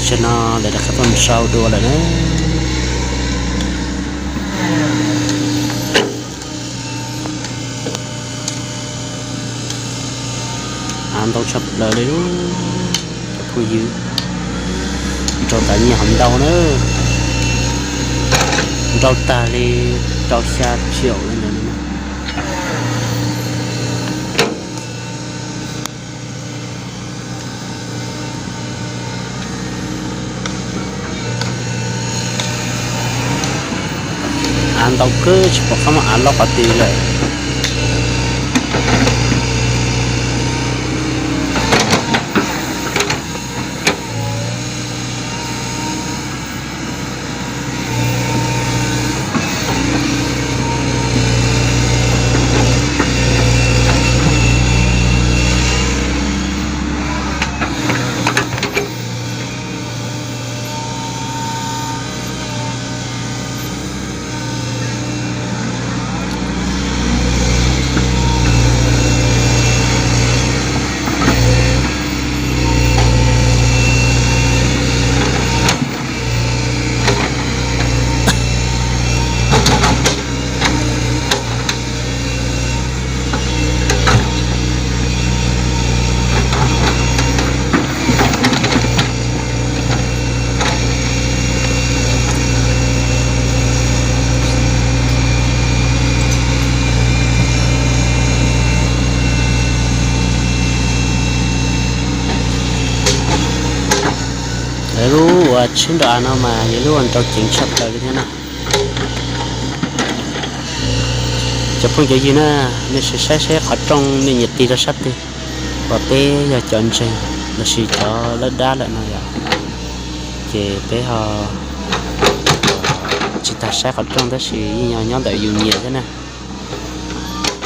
Tam sim no lawv rov qab tuaj nrau dua lawm na. Av ntau tshaj plaws li lub, cov phooj ywg. Nrau tas nyiaj ho ntau na. Nrau tag li rau xya triệu li ntawd. Av ntau kawg tsis pom qab muaj av loj qhov twg lawm. Lawv lub uas tsheb nrau av no mas yog lub uas nrau ceev tshaj plaws li thiab na. Cov phooj cov ywg na, nej sim saib saib qhov rooj nej nyiam tig rau sab twg, uas peb yog cov ntseeg lossis cov lawb dab lawm no yom, ces peb ho tsis tas saib qhov rooj tab sis yeej yog nyob ntawm yus nyiam thiab na.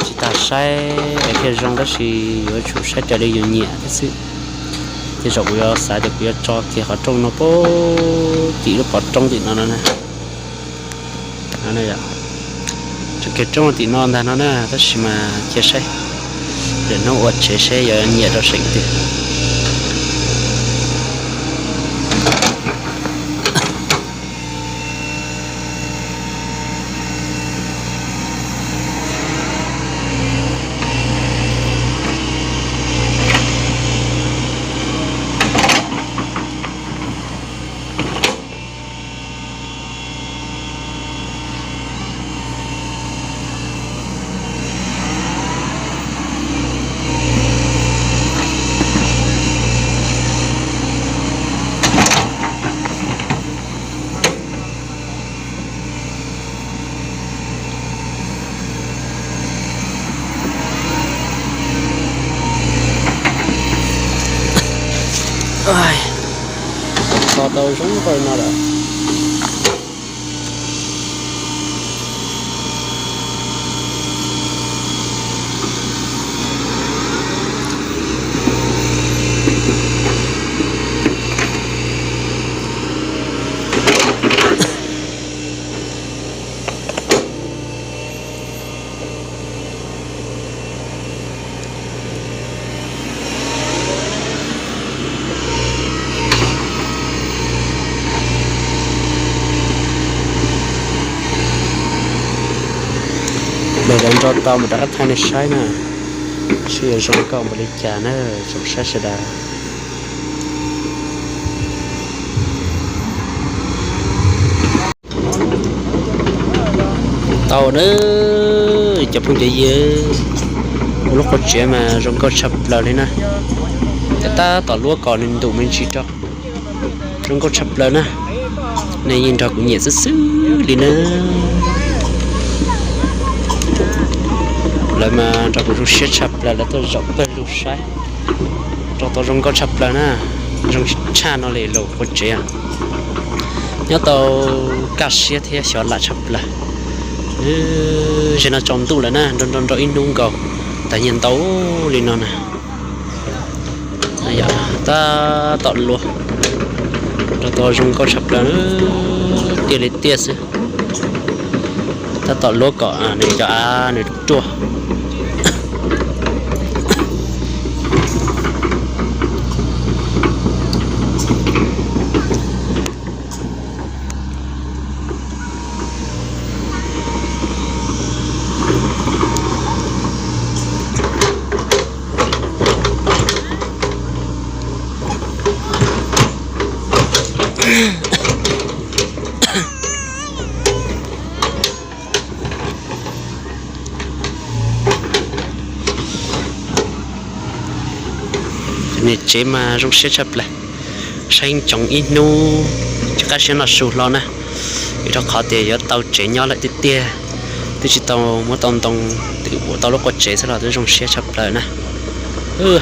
Tsis tas saib es thiaj zoo tab sis yuav tsum saib raws li yus nyiam thiab xwb. Tej zaum kuv yuav xav tias kuv yuav tso kiag qhov rooj no puag tim lub pov roob tim no no na. Tso kiag roob tim no ntag no na, tab sis mas cia saib lwm hnub ua tsev seb yuav nyiam rau seem twg. Tso tau zoo nkauj no lawm. Lawv nrau tau mas rov qab thaij nej saib na, seb yuav zoo nkauj npaum li cas na tsoom saib sawv daws. Tau na, cov phooj cov ywg, kuv lub qhov tsev mas zoo nkauj tshaj plaws li na. Tab tom luab kom nws ntum me ntsis rau. Zoo nkauj tshaj plaws na. Nej yeej nrog kuv nyiam xwb xwb li na. Lawv mas nrog kuv zoo siab tshaj plaws, lawv tuaj zaum pawg lug saib. Rau tau zoo nkauj tshaj plaws na. Zoo tshaj no li lawm qhov tsev. Nyob tau kaj siab thiab xyov lam tshaj plaws. Zaum no tsaus ntuj lawm na, nrau nrau nrau ib hnub nkaus, tas nyiaj ntau li no na. Tab tom luab, nrau tau zoo nkauj tshaj plaws, tiaj li tiaj xwb. Tab tom luab kom nws cov av nws ruaj. Niam tsev mas zoo siab tshaj plaws, saib tsoom ib hnub, tsis qab siab noj su hlo na, vim rau qhov tias yuav tau tsev nyob lawm tiag tiag, twb tsis tau muab tau ntoo, twb ua tau lub qua tsev xwb los twb zoo siab tshaj plaws na.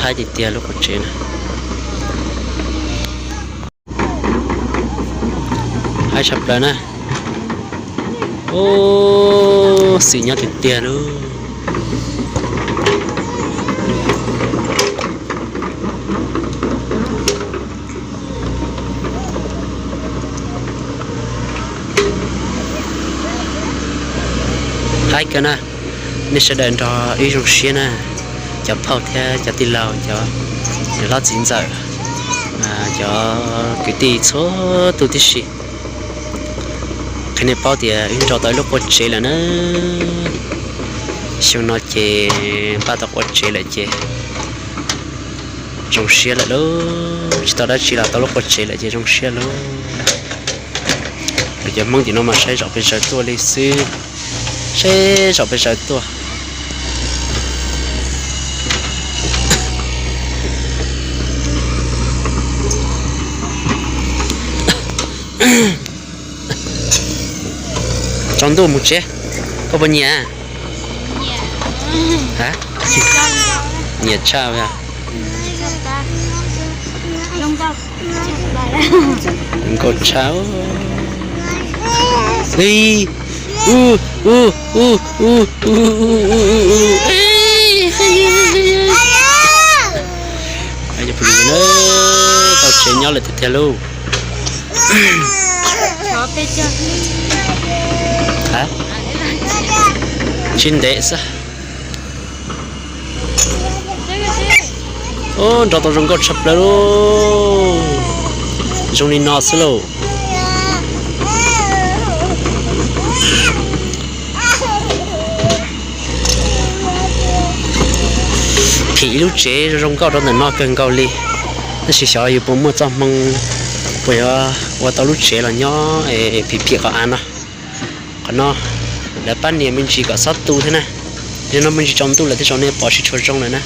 Haib tiag tiag lub qua tsev na. Haib tshaj plaws na. Ub, xwm nyob tiag tiag lauj. Haib kawg na, nej sawv daws nrog wb zoo siab na, cov phauj thiab cov tij laug, cov niam hlob txiv ntxawm, cov kwv tij txhua tus tib si. Qhia nej paub tias wb nrog tau ib lub qua tsev lawm na. Xyoo no ces npaj tau qua tsev lawm ces zoo siab lawm lauj, tsis tau dab tsi los tau lub qua tsev lawm ces zoo siab lauj. Lawv cov Hmoob tim no mas saib zom pes zaws tuaj li xwb, saib zom pes zaws tuaj. Tsaus ntuj mus tsev, koj puas nyiam? Nyiam tshaj. Nkauj tshaj. Tau tsev nyob lawm tiag tiag lauj. Tsis ntev xwb. Nrog tau zoo nkauj tshaj plaws lauj. Zoo li no xwb lauj. Phim ib lub tsev zoo nkauj rau ntawm no kawg nkaus li. Tab sis xyov yus puas muaj txoj hmoo, puas yuav ua tau lub tsev los nyob phim phim qhov av no. Qhov no lawv pab nias me ntsis kom txhob tu thiab na. Yog no me ntsis tsaus ntuj lawm tej zaum nej pom tsis tshua zoo lawm na.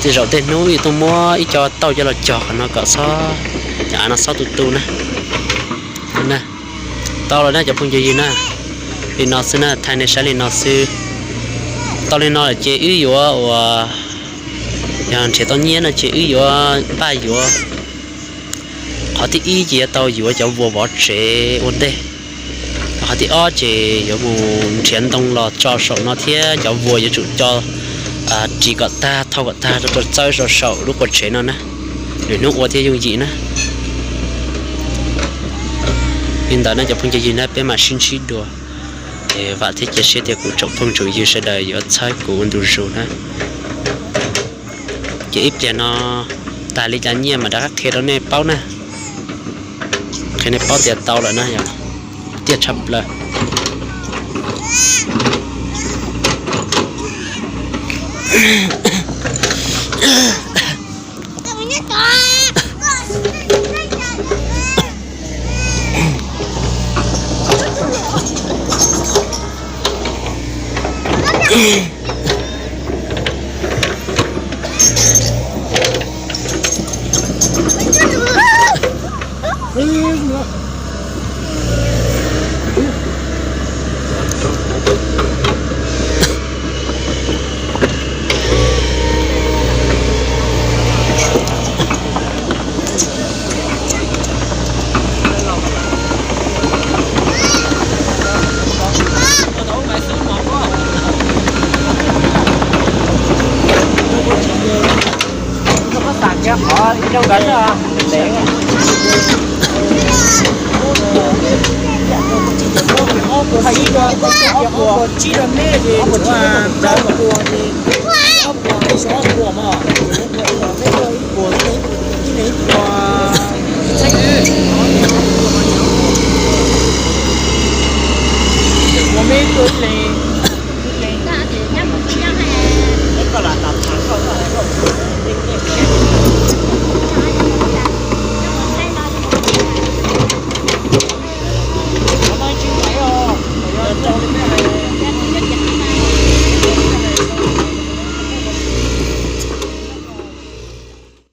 Tej zaum tej hnub yuav tuaj muab ib co tauj coj los cog qhov no kom txhob, cov av no txhob tu tu na. Tau lawm na cov phooj ywg na. Li no xwb na, thaij nej saib li no xwb. Tau li no lawm ces wb yuav ua, yog nrhiav tau nyiaj no ces wb yuav npaj yuav. Qhov thib ib ces yuav tau yuav cov vuas vov tsev ua ntej. Qhov thib ob ces yuav mus nrhiav ntoo los tso saum no thiab cov vuas yuav tsum coj ris kom tag, thau kom tag rau txawb rau saum lub qua tsev no na, lwm hnub ua thiaj yooj yim na. Li ntawd na cov phooj ywg na, peb mam sib ntsib dua. Es vam thiab cia siab tias kuv tsoom phooj tsoom ywg sawv daws yuav txhawb kuv ua ntu zus na. Ces ib pliag no tag li cas nyiaj mam rov qab qhia rau nej paub na. Qhia nej paub tias tau lawm na, yog tiaj tshaj plaws.